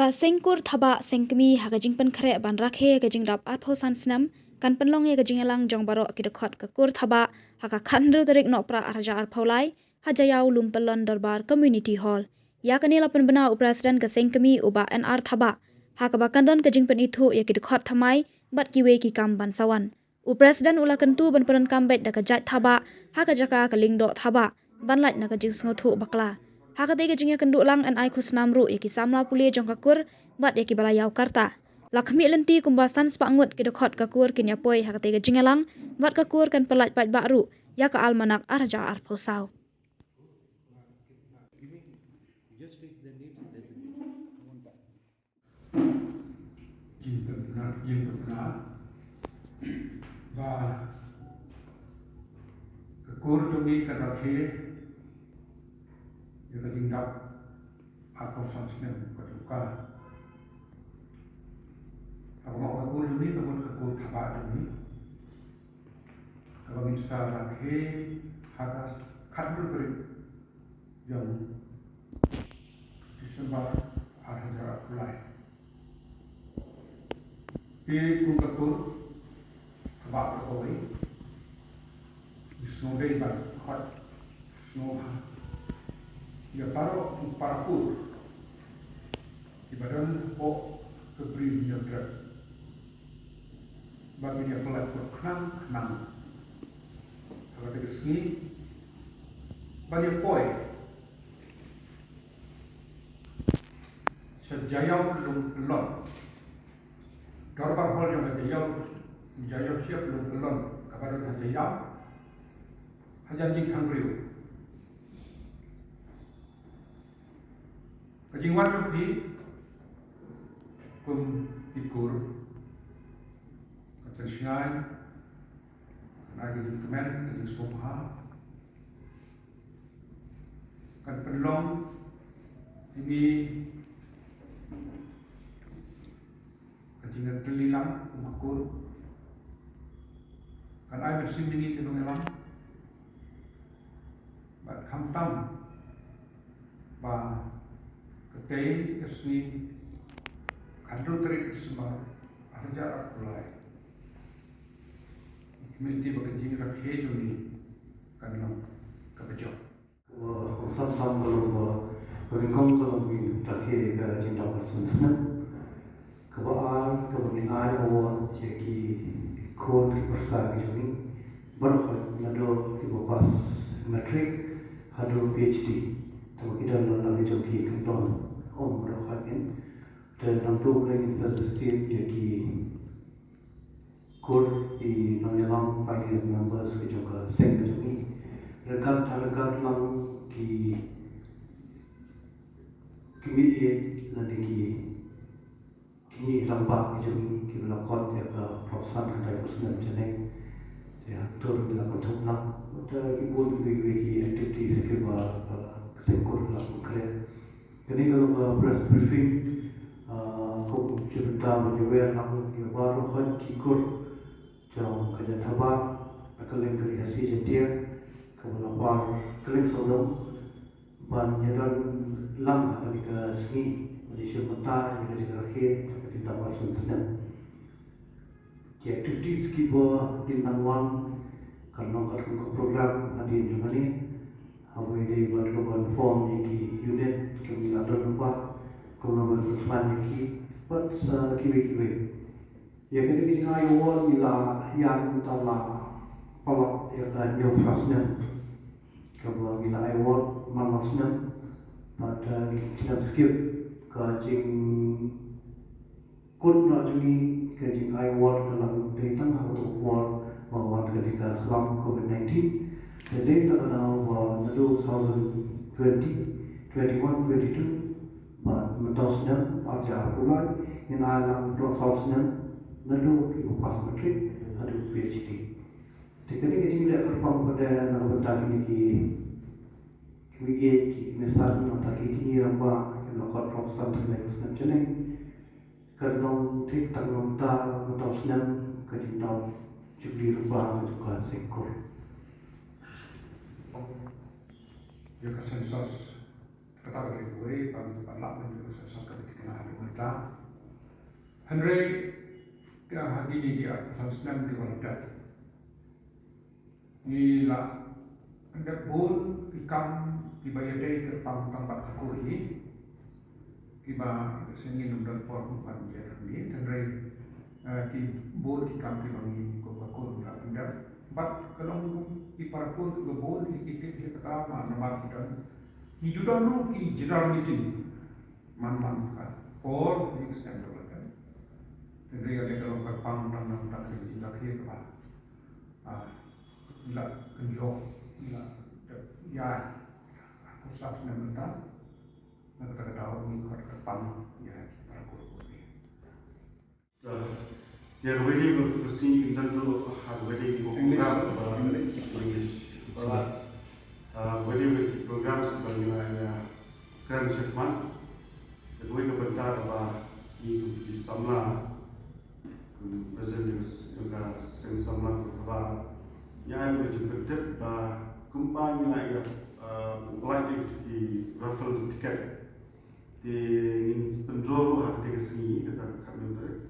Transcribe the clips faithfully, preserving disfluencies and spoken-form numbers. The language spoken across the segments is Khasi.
Ka seng kur thabah seng kmie ha ka jingpynkhreh ban rakhe ha ka jingdap arphew san snem kan pynlong ïa ka jingïalang jong baroh ki dkhot ka kur thabah ha ka khathynriew tarik Nohprah arhajar arphew lai ha Jaïaw Lumpyllon Dorbar Community Hall. Ïa kane la pynbna u President ka seng kmie u Bah N R Thabah ha kaba kan don ka jingpynithuh ïa ki dkhot thymmai bad kiwei ki kam ban sa wan. U President u la kyntu ban pyndonkam beit da ka jait thabah ha ka jaka ka lyngdoh thabah ban lait na ka jingsngewthuh bakla. Ha katei ka jingïakynduh lang yn ai khusnam ruh ïa ki samla pule jong ka kur bad ïa kiba la ïaw karta. La khmih lynti kumba san spah ngut ki dkhot ka kur kin ïapoi ha katei ka jingïalang bad ka kur kan pyllait paidbah ruh ïa ka almanak arhajar arphew saw. Jingpynbna, jingpynbna ba ka kur jong ngi kan rakhe ïa ka jingdap arphew san snem ka jong ka. Haba nga ong ka kur jong ngi, ka mut ka kur thabah jong ngi. Kaba ngin sa rakhe ha ka khathynriew tarik jong December arhajar arphew lai. Te kum ka kur thabah kawei, ngi sngewdei ban khot sngewbha ïa baroh ki para kur kiba don hapoh ka Bri Hynñiewtrep ba kin ïa pyllait khnang khnang ha kata ka sngi ban ïa poi sha Jaïaw Lumpyllon. Dorbar Hall jong ka Jaïaw, Jaïaw Ship Lumpyllon kaba don ha Jaïaw hajan jingthangbriew. Ka jingwan jong phi kum ki kur ka pynshngaiñ, kan ai ka jingkmen, ka jingsngewbha, kan pynlong ïa ngi ka jingïatylli lang kum ka kur, kan ai mynsiem ïa ngi ki nongïalam. Bad khamtam ba katei ka sngi khathynriew tarik December arhajar arphew lai, ngi khmih lynti ba ka jingrakhe jong ngi kan long kaba jop. Kaba kongsan tam ka long ba, ba nyngkong ka long ba ngin rakhe ka jingdap arphew san snem. Kaba ar, kaba ngin ai award ïa ki khun ki pyrsa ki jong ngi baroh khoit, naduh kiba pass matric haduh PhD. Te ba ki don la ki jong ki kyndon, ym baroh khoit ngin. Te nangta ngin sa esteem ïa ki kur, ki nongïalam, pioneer members ki jong ka seng ka jong ngi. Ryngkat, ryngkat lang ki, ki mih ïeit lane ki, ki rangbah ki jong ngi kiba la khot ïa ka Protestant ka dei u snem jyneng. Te ha tur ngi la pynthut lang. Te ki bun kiwei kiwei ki activities kiba, uh, ka seng kur la pynkreh. Kane ka long ka press briefing, ah, kum ka bynta ban ïawer lang ïa baroh ki kur jong ka jaitbynriew na kylleng ka Ri Khasi Jaiñtia, kaba la poi kylleng sawdong ban ïadon lang ha kane ka sngi ban ïashim bynta ïa ka jingrakhe ka jingdap arphew san snem. Ki activities kiba kin nang wan kan long katkum ka program hadien jong kane. Haba ïadei bad ka ban form ïa ki unit, ki ngi la don lypa kumno ban pynthman ïa ki bad sa kiwei kiwei. Ïa kane ka jingai award ngi la ïa mynta la palat ïa ka hynñiewphew phra snem kaba ngi la ai award man la snem. Bad, eh, ngi khlem skip ka jing kut na jong ngi ka jingai award ka la dei tang ha kato ka por ba wan ka dei ka khlam covid nineteen. Te dei tang ka daw ba naduh two thousand twenty, twenty-one, twenty-two bad mynta u snem arhajar arphew lai ngin ai lang baroh saw snem naduh kiba pass matric haduh PhD. Te ka dei ka jingleh kyrpang pat na ka bynta kine ki, ki ïeit ki kmie san, na ka bynta kine ki rangbah kiba la khot Protestant ha kane ka snem jyneng. Kan long thik tang na ka bynta mynta u snem ka jingdap Jubilee Rangbah ka jong ka seng kur. Ïa ka census, kata ka dei kawei ba ngi pat lah ban ïa ka census ka dei ka Nga ha mynta. Hynrei ka ha kine ki arphew san snem kiba la dep, ngi la pyndep bun ki kam kiba ïadei kyrpang tang bad ka kur hi, kiba sngewbha ngim don por ban ïathuh ïa ki, hynrei, eh, ki bun ki kam kiba ngi kum ka kur ngi la pyndep. Bad ka long ki para kur kiba bun ki tip ïa kata, namar ki don, ngi ju don ruh ki general meeting man man ka por, ngi sdang da ka. Hynrei ïa ka long kyrpang tang namar ka jingïakhih kaba, ah, ngi la kynjoh, ngi la dep ïa arphew san snem mynta. Na kata ka daw ngi khot kyrpang ïa ki para kur. Te, ïa kawei de ba ka sngi ngi dang don ha kawei de ki program ba English. Ha kawei de ki program ba ngi la ïa kren shakhmat. Te kawei ka bynta kaba ngi kum ki samla, kum president jong ka seng samla ka ba ngi ai ka jingpyntip ba kumba ngi la ïa, ah, apply ïa ki raffle ticket. Te ngin pyndraw ruh ha kata ka sngi, kata ka khatsan tarik.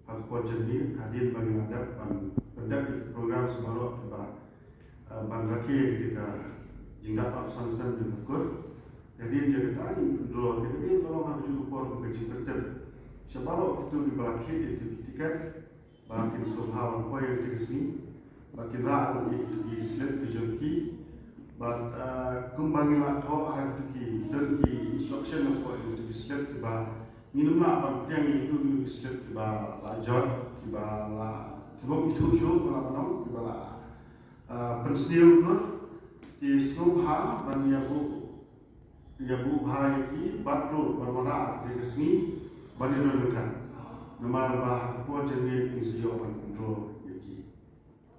Ha ka por janmiet, hadien ba ngi la dep ban pyndep ïa ki program baroh kiba, eh, ban rakhe ïa kata ka jingdap arphew san snem jong ka kur. Te hadien jong kata ngin pyndraw, te hadien ba long ha kajuh ka por kum ka jingpyntip sha baroh kito kiba la thied ïa kito ki tiket, ba kin sngewbha ban poi ha kata ka sngi, ba kin rah ruh ïa kito ki slip ki jong ki. Bad, ah, kumba ngi la thoh ha kito ki, ki don ki instruction hapoh kito ki slip kiba ngin ym lah ban pdiang ïa kito ki slip kiba la jot, kiba la, kiba ym ithuh shuh, ba la ban ong, kiba la, ah, pynsniew kur. Te sngewbha ban ïa buh ïa buh bha ïa ki bad ruh ban wanrah ha kata ka sngi ban ïadon ryngkat. Namar ba ha ka por janmiet ngin sa ïoh ban pyndraw ïa ki.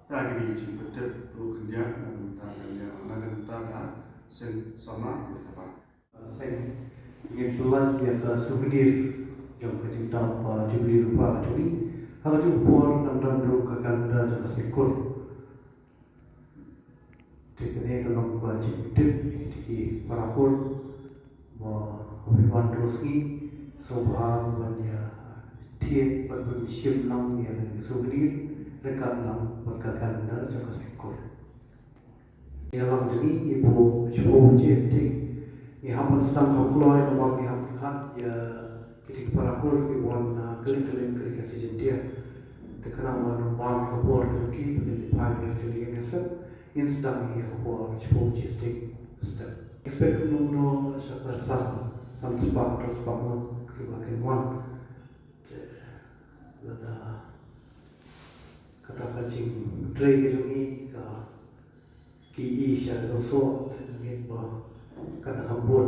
Kata ki dei ki jingpyntip ruh khyndiat na ka bynta ka liang, na ka bynta ka seng samla ka ba. Seng, ngin pynlait ïa ka souvenir jong ka jingdap, uh, Jubilee Rupa ka jong ngi. Ha kajuh ka por ngan don ruh ka kanda jong ka seng kur. Te kane ka long ka jingtip ïa kita ki para kur ba haba wan ka sngi sngewbha ban ïa thied bad ban shim lang ïa kane ka souvenir ryngkat lang bad ka kanda jong ka seng kur. Ïa lang jong ngi ngi buh shiphew baje te ngi hap ban sdang kham kloi namar ngi hap ban khot ïa kita ki para kur ki wan, ah, kylliang kylliang ka ri Khasi Jaiñtia. Te kane ba nang wan ka por ka jong ki ba kin leit phai ba kin leit ïeng ïasep. Ngin sdang ïa ka por shiphew baje step step. Expect kumno kumno sha ka san, san spah, hynriew spah ngut kiba kin wan. Te lada kata ka jingtrei ka jong ngi ka ki i sha ka soh, te ngin ba kan da ka bor